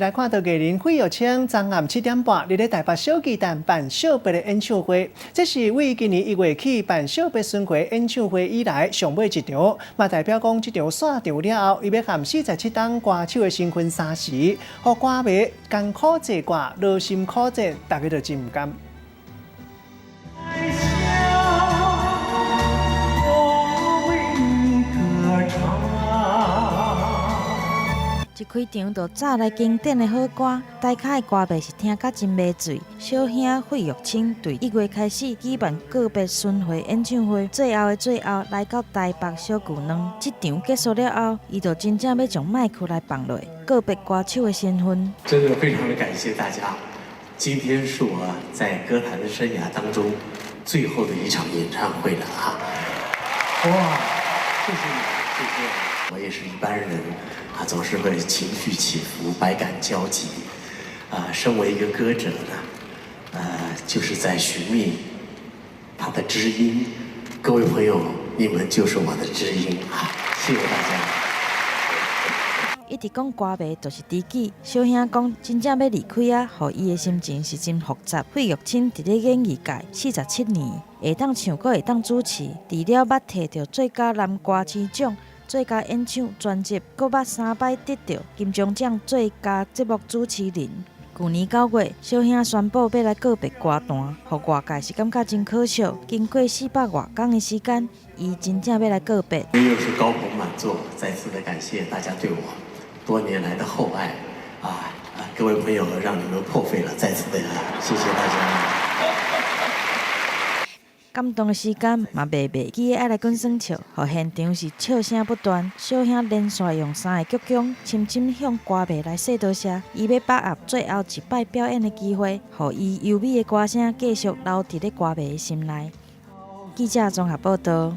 來看到藝人費玉清，昨暗7點半，佇咧台北小巨蛋辦惜別的演唱會，這是為今年1月起辦惜別巡迴演唱會以來上尾一場，嘛代表講這場散場了後，伊欲和47冬歌手的身份相辭，予歌迷艱苦坐掛，勞心苦戰，大家都真毋甘。愛想我為你歌唱。一開場就炸來經典的好歌，台跤的歌迷是聽甲真迷醉。小兄費玉清對1月開始舉辦告別巡迴演唱會，最後的最後來到台北小巨蛋。這場結束了後，伊就真正欲將麥克來放落，告別歌手的身份。真的非常的感謝大家，今天是我在歌壇的生涯當中最後的一場演唱會了啊！哇，謝謝你，謝謝。我也是一般人。啊，總是會情緒起伏，百感交集。啊，身為一個歌者呢，就是在尋覓他的知音。各位朋友，你們就是我的知音啊！謝謝大家。一直講歌迷就是知己，小兄講真正欲離開啊，予伊的心情是真複雜。費玉清佇咧演藝界47年，會當唱閣會當主持，除了捌提著最佳男歌星獎、最佳演唱專輯，閣捌三擺得著金鐘獎最佳節目主持人。舊年9月，小兄宣布欲來告別歌壇，予外界是感覺真可惜。經過400外工的時間，伊真正欲來告別。又是高朋滿座，再次的感謝大家對我多年來的厚愛啊！各位朋友，讓你們破費了，再次的謝謝大家。感動的時間嘛，袂袂記得愛來滾耍笑，予現場是笑聲不斷。小兄連續用三个鞠躬，深深向歌迷來說多謝。伊欲把握最後一擺表演的機會，予伊優美的歌聲繼續留佇咧歌迷的心內。記者綜合報道。